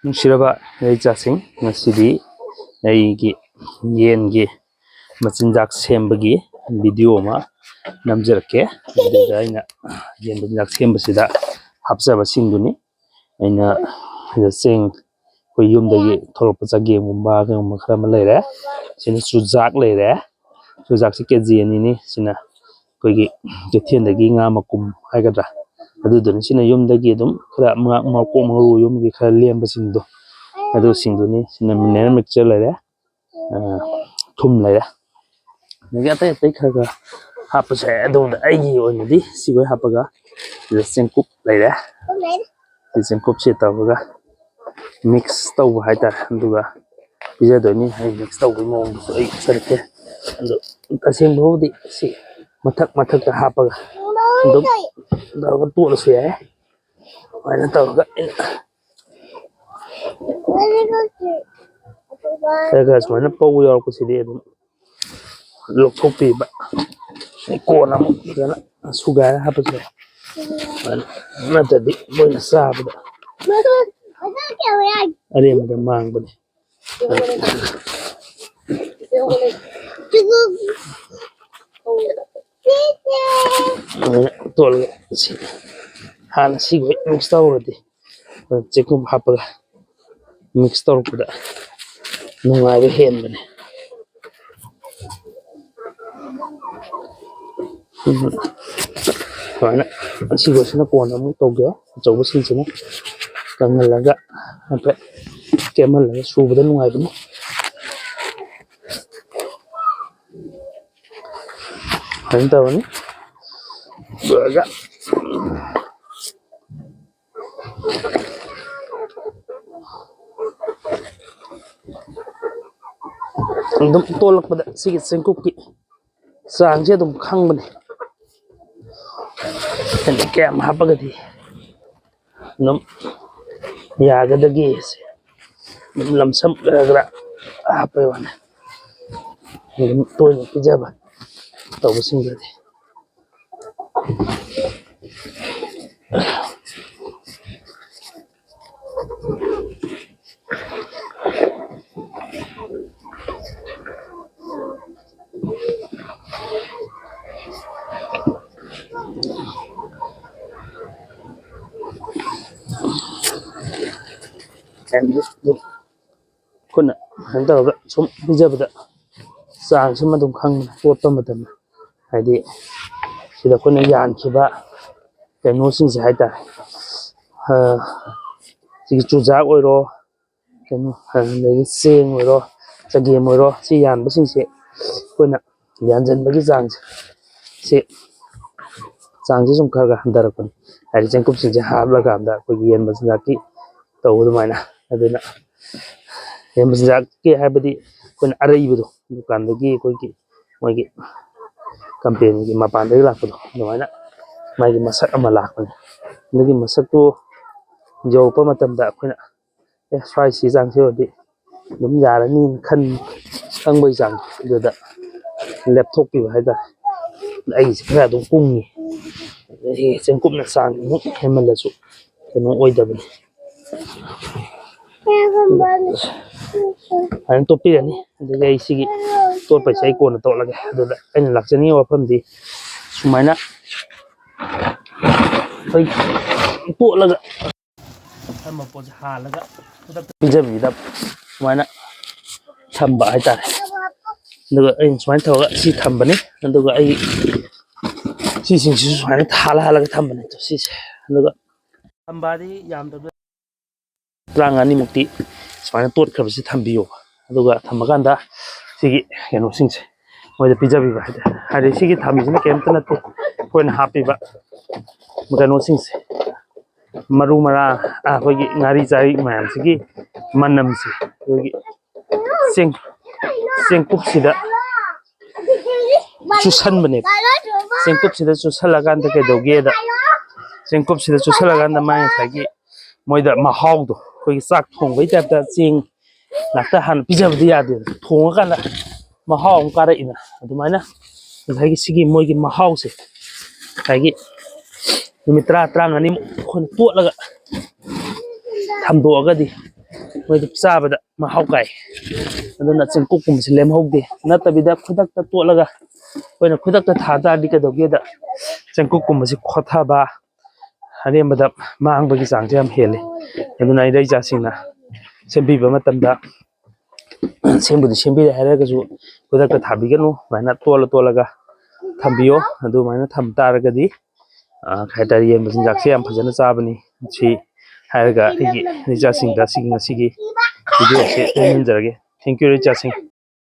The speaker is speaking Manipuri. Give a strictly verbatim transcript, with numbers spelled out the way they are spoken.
ꯅꯨꯡꯁꯤꯔꯕ ꯏꯆꯥꯁꯤꯡ, ꯉꯁꯤꯗꯤ ꯑꯩꯒꯤ ꯌꯦꯟꯒꯤ ꯃꯆꯤꯟꯖꯥꯛ ꯁꯦꯝꯕꯒꯤ ꯚꯤꯗꯤꯑꯣ ꯑꯃ ꯅꯝꯖꯔꯛꯀꯦ꯫ ꯑꯗꯨꯗ ꯑꯩꯅ ꯌꯦꯟ ꯃꯆꯤꯟꯖꯥꯛ ꯁꯦꯝꯕꯁꯤꯗ ꯍꯥꯞꯆꯕꯁꯤꯡꯗꯨꯅꯤ꯫ ꯑꯩꯅ ꯁꯤꯗ ꯆꯦꯡ, ꯑꯩꯈꯣꯏ ꯌꯨꯝꯗꯒꯤ ꯊꯣꯛꯂꯛꯄ ꯆꯒꯦꯝꯒꯨꯝꯕ ꯀꯩꯒꯨꯝꯕ ꯈꯔ ꯑꯃ ꯂꯩꯔꯦ꯫ ꯁꯤꯅ ꯆꯨꯖꯥꯛ ꯂꯩꯔꯦ꯫ ꯆꯨꯖꯥꯛꯁꯤ ꯀꯦ ꯖꯤ ꯑꯅꯤꯅꯤ꯫ ꯁꯤꯅ ꯑꯩꯈꯣꯏꯒꯤ ꯀꯩꯊꯦꯜꯗꯒꯤ ꯉꯥ ꯃꯀꯨꯝ ꯍꯥꯏꯒꯗ꯭ꯔꯥ, ꯑꯗꯨꯗꯨꯅ ꯁꯤꯅ ꯌꯨꯝꯗꯒꯤ ꯑꯗꯨꯝ ꯈꯔ ꯃ-, ꯃꯀꯣꯛ ꯃꯔꯨ ꯌꯨꯝꯒꯤ ꯈꯔ ꯂꯦꯝꯕꯁꯤꯡꯗꯣ, ꯑꯗꯨꯁꯤꯡꯗꯨꯅꯤ꯫ ꯁꯤꯅ ꯃꯤꯅꯔꯦꯜ ꯃꯤꯛꯆꯔ ꯂꯩꯔꯦ, ꯑ, ꯊꯨꯝ ꯂꯩꯔꯦ, ꯑꯗꯒꯤ ꯑꯇꯩ ꯑꯇꯩ ꯈꯔ ꯈꯔ ꯍꯥꯞꯄꯁꯨ ꯌꯥꯏ꯫ ꯑꯗꯨꯕꯨꯗ ꯑꯩꯒꯤ ꯑꯣꯏꯅꯗꯤ ꯁꯤꯈꯣꯏ ꯍꯥꯞꯄꯒ, ꯁꯤꯗ ꯆꯦꯡꯀꯨꯞ ꯂꯩꯔꯦ꯫ ꯁꯤ ꯆꯦꯡꯀꯨꯞꯁꯤ ꯇꯧꯔꯒ ꯃꯤꯛꯁ ꯇꯧꯕ ꯍꯥꯏꯇꯥꯔꯦ꯫ ꯑꯗꯨꯒ ꯄꯤꯖꯗꯣꯏꯅꯤ꯫ ꯑꯩ ꯃꯤꯛꯁ ꯇꯧꯕꯒꯤ ꯃꯑꯣꯡꯗꯨꯁꯨ ꯑꯩ ꯎꯠꯆꯔꯛꯀꯦ꯫ ꯑꯗꯣ ꯇꯁꯦꯡꯕꯕꯨꯗꯤ ꯁꯤ ꯃꯊꯛ ꯃꯊꯛꯇ ꯍꯥꯞꯄꯒ ꯑꯗꯨꯝ ꯇꯧꯔꯒ ꯇꯣꯠꯂꯁꯨ ꯌꯥꯏ꯫ ꯑꯗꯨꯃꯥꯏꯅ ꯇꯧꯔꯒ ꯑꯩꯅ ꯈꯔ ꯈꯔ ꯁꯨꯃꯥꯏꯅ ꯄꯧꯕ ꯌꯥꯎꯔꯛꯄꯁꯤꯗꯤ ꯑꯗꯨꯝ ꯂꯧꯊꯣꯛꯄꯤꯕ꯫ ꯀꯣꯟꯅ ꯑꯃꯨꯛ ꯐꯖꯅ ꯁꯨꯒꯥꯏꯔ ꯍꯥꯞꯄꯁꯨ ꯌꯥꯏ꯫ ꯑꯗꯨꯃꯥꯏꯅ, ꯅꯠꯇ꯭ꯔꯗꯤ ꯃꯣꯏꯅ ꯆꯥꯕꯗ ꯑꯔꯦꯝꯕꯗ ꯃꯥꯡꯕꯅꯤ꯫ ꯑꯗꯨꯃꯥꯏꯅ ꯇꯣꯠꯂꯒ ꯁꯤ ꯍꯥꯟꯅ ꯁꯤꯈꯩ ꯃꯤꯛꯁ ꯇꯧꯔꯗꯤ, ꯆꯦꯡꯀꯨꯞ ꯍꯥꯞꯄꯒ ꯃꯤꯛꯁ ꯇꯧꯔꯛꯄꯗ ꯅꯨꯡꯉꯥꯏꯕ ꯍꯦꯟꯕꯅꯦ꯫ ꯎꯝ꯫ ꯁꯨꯃꯥꯏꯅ ꯑꯁꯤꯕꯁꯤꯅ ꯀꯣꯟꯅ ꯑꯃꯨꯛ ꯇꯧꯒꯦ꯫ ꯑꯆꯧꯕꯁꯤꯡꯁꯤꯅ ꯀꯪꯍꯜꯂꯒ ꯍꯥꯏꯐꯦꯠ ꯀꯦꯝꯍꯜꯂꯒ ꯁꯨꯕꯗ ꯅꯨꯡꯉꯥꯏꯕꯅꯤ꯫ ꯁꯨꯃꯥꯏꯅ ꯇꯧꯔꯅꯤ꯫ ꯂꯣꯏꯔꯒ ꯑꯗꯨꯝ ꯇꯣꯜꯂꯛꯄꯗ ꯁꯤꯒꯤ ꯆꯦꯡꯀꯨꯞꯀꯤ ꯆꯥꯡꯁꯦ ꯑꯗꯨꯝ ꯈꯪꯕꯅꯤ꯫ ꯍꯥꯏꯗꯤ ꯀꯌꯥꯝ ꯍꯥꯞꯄꯒꯗꯤ ꯑꯗꯨꯝ ꯌꯥꯒꯗꯒꯦꯁꯦ ꯑꯗꯨꯝ ꯂꯝꯁꯝ ꯈꯔ ꯈꯔ ꯍꯥꯞꯄꯩ ꯋꯥꯅꯤ꯫ ꯑꯗꯨꯝ ꯇꯣꯏꯅ ꯄꯤꯖꯕ ꯇꯧꯕꯁꯤꯡꯗꯗꯤ꯫ ꯑꯩꯈꯣꯏꯅ ꯀꯩꯅꯣ ꯇꯧꯔꯒ ꯁꯨꯝ ꯄꯤꯖꯕꯗ ꯆꯥꯡꯁꯤꯃ ꯑꯗꯨꯝ ꯈꯪꯕꯅꯦ꯫ ꯇꯣꯠꯄ ꯃꯇꯝꯗ ꯍꯥꯏꯗꯤ ꯁꯤꯗ ꯑꯩꯈꯣꯏꯅ ꯌꯥꯟꯈꯤꯕ ꯀꯩꯅꯣꯁꯤꯡꯁꯦ ꯍꯥꯏꯇꯥꯔꯦ, ꯁꯤꯒꯤ ꯆꯨꯖꯥꯛ ꯑꯣꯏꯔꯣ, ꯀꯩꯅꯣ ꯑꯗꯒꯤ ꯆꯦꯡ ꯑꯣꯏꯔꯣ, ꯆꯒꯦꯝ ꯑꯣꯏꯔꯣ, ꯁꯤ ꯌꯥꯟꯕꯁꯤꯡꯁꯦ ꯑꯩꯈꯣꯏꯅ ꯌꯥꯟꯁꯤꯟꯕꯒꯤ ꯆꯥꯡꯁꯦ, ꯁꯤ ꯆꯥꯡꯁꯦ ꯁꯨꯝ ꯈꯔ ꯈꯔ ꯍꯟꯊꯔꯛꯄꯅꯤ꯫ ꯍꯥꯏꯗꯤ ꯆꯦꯡꯀꯨꯞꯁꯤꯡꯁꯦ ꯍꯥꯞꯂꯀꯥꯟꯗ ꯑꯩꯈꯣꯏꯒꯤ ꯌꯦꯟ ꯃꯆꯤꯟꯖꯥꯛꯀꯤ ꯇꯧꯕ ꯑꯗꯨꯃꯥꯏꯅ꯫ ꯑꯗꯨꯅ ꯌꯦꯟ ꯃꯆꯤꯟꯖꯥꯛꯀꯤ ꯍꯥꯏꯕꯗꯤ ꯑꯩꯈꯣꯏꯅ ꯑꯔꯩꯕꯗꯣ, ꯗꯨꯀꯥꯟꯗꯒꯤ ꯑꯩꯈꯣꯏꯒꯤ ꯃꯣꯏꯒꯤ ꯀꯝꯄꯦꯅꯤꯒꯤ ꯃꯄꯥꯟꯗꯒꯤ ꯂꯥꯛꯄꯗꯣ, ꯑꯗꯨꯃꯥꯏꯅ ꯃꯥꯒꯤ ꯃꯁꯛ ꯑꯃ ꯂꯥꯛꯄꯅꯤ꯫ ꯑꯗꯨꯒꯤ ꯃꯁꯛꯇꯨ ꯌꯧꯔꯛꯄ ꯃꯇꯝꯗ ꯑꯩꯈꯣꯏꯅ ꯑꯦ ꯁ꯭ꯋꯥꯏꯁꯤ ꯆꯥꯡꯁꯤ ꯑꯣꯏꯔꯗꯤ ꯑꯗꯨꯝ ꯌꯥꯔꯅꯤꯅ ꯈꯟ ꯈꯪꯕꯒꯤ ꯆꯥꯡ ꯑꯗꯨꯗ ꯂꯦꯞꯊꯣꯛꯄꯤꯕ ꯍꯥꯏꯇꯥꯔꯦ꯫ ꯑꯩꯒꯤꯁꯦ ꯈꯔ ꯑꯗꯨꯝ ꯀꯨꯡꯉꯤ꯫ ꯑꯗꯒꯤ ꯆꯦꯡꯀꯨꯞꯅ ꯆꯥꯡ ꯑꯃꯨꯛ ꯍꯦꯟꯃꯜꯂꯁꯨ ꯀꯩꯅꯣ ꯑꯣꯏꯗꯕꯅꯤ꯫ ꯑꯗꯨꯃꯥꯏꯅ ꯇꯣꯠꯄꯤꯔꯅꯤ꯫ ꯑꯗꯨꯗꯒꯤ ꯑꯩ ꯁꯤꯒꯤ ꯇꯣꯠꯄꯩꯁꯦ ꯑꯩ ꯀꯣꯟꯅ ꯇꯣꯠꯂꯒꯦ꯫ ꯑꯗꯨꯗ ꯑꯩꯅ ꯂꯥꯛꯆꯅꯤꯡꯉꯤꯕ ꯋꯥꯐꯝꯗꯤ ꯁꯨꯃꯥꯏꯅ ꯑꯩꯈꯣꯏ ꯇꯣꯠꯂꯒ ꯊꯝꯕ ꯄꯣꯠꯁꯦ ꯍꯥꯜꯂꯒ ꯈꯨꯗꯛꯇ ꯄꯤꯖꯕꯤꯒꯗꯕ ꯁꯨꯃꯥꯏꯅ ꯊꯝꯕ ꯍꯥꯏꯇꯥꯔꯦ꯫ ꯑꯗꯨꯒ ꯑꯩꯅ ꯁꯨꯃꯥꯏꯅ ꯇꯧꯔꯒ ꯁꯤ ꯊꯝꯕꯅꯤ꯫ ꯑꯗꯨꯒ ꯑꯩ ꯁꯤꯁꯤꯡꯁꯤꯁꯨ ꯁꯨꯃꯥꯏꯅ ꯍꯥꯜꯂ ꯍꯥꯜꯂꯒ ꯊꯝꯕꯅꯤ꯫ ꯁꯤꯁꯦ ꯑꯗꯨꯒ ꯊꯝꯕꯗꯤ ꯌꯥꯝꯗꯕꯗ ꯇꯔꯥꯃꯉꯥꯅꯤꯃꯨꯛꯇꯤ ꯁꯨꯃꯥꯏꯅ ꯇꯣꯠꯈ꯭ꯔꯕꯁꯤ ꯊꯝꯕꯤꯌꯣ꯫ ꯑꯗꯨꯒ ꯊꯝꯃꯀꯥꯟꯗ ꯁꯤꯒꯤ ꯀꯩꯅꯣꯁꯤꯡꯁꯦ ꯃꯣꯏꯗ ꯄꯤꯖꯕꯤꯕ ꯍꯥꯏꯇꯥꯔꯦ꯫ ꯍꯥꯏꯗꯤ ꯁꯤꯒꯤ ꯊꯝꯃꯤꯁꯤꯅ ꯀꯩꯝꯇ ꯅꯠꯇꯦ, ꯑꯩꯈꯣꯏꯅ ꯍꯥꯞꯄꯤꯕ ꯀꯩꯅꯣꯁꯤꯡꯁꯦ, ꯃꯔꯨ ꯃꯔꯥꯡ, ꯑꯩꯈꯣꯏꯒꯤ ꯉꯥꯔꯤ ꯆꯥꯔꯤ ꯃꯌꯥꯝꯁꯤꯒꯤ ꯃꯅꯝꯁꯦ ꯑꯩꯈꯣꯏꯒꯤ ꯆꯦꯡ ꯆꯦꯡꯀꯨꯞꯁꯤꯗ ꯆꯨꯁꯟꯕꯅꯦꯕ꯫ ꯆꯦꯡꯀꯨꯞꯁꯤꯗ ꯆꯨꯁꯜꯂꯀꯥꯟꯗ ꯀꯩꯗꯧꯒꯦꯗ, ꯆꯦꯡꯀꯨꯞꯁꯤꯗ ꯆꯨꯁꯜꯂꯀꯥꯟꯗ ꯃꯥꯒꯤ ꯉꯁꯥꯏꯒꯤ ꯃꯣꯏꯗ ꯃꯍꯥꯎꯗꯣ, ꯑꯩꯈꯣꯏꯒꯤ ꯆꯥꯛ ꯊꯣꯡꯕꯒꯤ ꯇꯥꯏꯞꯇ ꯆꯦꯡ ꯉꯥꯛꯇ ꯍꯥꯟꯅ ꯄꯤꯖꯕꯗꯤ ꯌꯥꯗꯦꯗꯅ, ꯊꯣꯡꯉꯀꯥꯟꯗ ꯃꯍꯥꯎ ꯑꯃ ꯀꯥꯔꯛꯏꯅ, ꯑꯗꯨꯃꯥꯏꯅ ꯉꯁꯥꯏꯒꯤ ꯁꯤꯒꯤ ꯃꯣꯏꯒꯤ ꯃꯍꯥꯎꯁꯦ ꯉꯁꯥꯏꯒꯤ ꯅꯨꯃꯤꯠ ꯇꯔꯥ, ꯇꯔꯥꯃꯉꯥꯅꯤꯃꯨꯛ ꯑꯩꯈꯣꯏꯅ ꯇꯣꯠꯂꯒ ꯊꯝꯗꯣꯛꯑꯒꯗꯤ ꯃꯣꯏꯗ ꯆꯥꯕꯗ ꯃꯍꯥꯎ ꯀꯥꯏ꯫ ꯑꯗꯨꯅ ꯆꯦꯡꯀꯨꯞꯀꯨꯝꯕꯁꯦ ꯂꯦꯝꯍꯧꯗꯦ꯫ ꯅꯠꯇꯕꯤꯗ ꯈꯨꯗꯛꯇ ꯇꯣꯠꯂꯒ ꯑꯩꯈꯣꯏꯅ ꯈꯨꯗꯛꯇ ꯊꯥ ꯇꯥꯔꯗꯤ ꯀꯩꯗꯧꯒꯦꯗ, ꯆꯦꯡꯀꯨꯞꯀꯨꯝꯕꯁꯦ ꯈꯣꯊꯕ, ꯑꯔꯦꯝꯕꯗ ꯃꯥꯡꯕꯒꯤ ꯆꯥꯡꯁꯦ ꯌꯥꯝ ꯍꯦꯜꯂꯤ꯫ ꯑꯗꯨꯅ ꯏꯔꯩꯆꯥꯁꯤꯡꯅ ꯁꯦꯝꯕꯤꯕ ꯃꯇꯝꯗ ꯁꯦꯝꯕꯨꯗꯤ ꯁꯦꯝꯕꯤꯔꯦ ꯍꯥꯏꯔꯒꯁꯨ ꯈꯨꯗꯛꯇ ꯊꯥꯕꯤꯒꯅꯨ꯫ ꯑꯗꯨꯃꯥꯏꯅ ꯇꯣꯠꯂ ꯇꯣꯠꯂꯒ ꯊꯝꯕꯤꯌꯣ꯫ ꯑꯗꯨꯃꯥꯏꯅ ꯊꯝ ꯇꯥꯔꯒꯗꯤ, ꯑ, ꯀꯩ ꯍꯥꯏꯇꯥꯔꯦ, ꯌꯦꯟ ꯃꯆꯤꯟꯖꯥꯛꯁꯦ ꯌꯥꯝ ꯐꯖꯅ ꯆꯥꯕꯅꯤ꯫ ꯁꯤ ꯍꯥꯏꯔꯒ ꯑꯩꯒꯤ ꯏꯆꯥꯁꯤꯡꯗ ꯁꯤꯒꯤ ꯉꯁꯤꯒꯤ video ꯁꯦ ꯂꯣꯏꯁꯤꯟꯖꯔꯒꯦ꯫ Thank you, ꯏꯆꯥꯁꯤꯡ꯫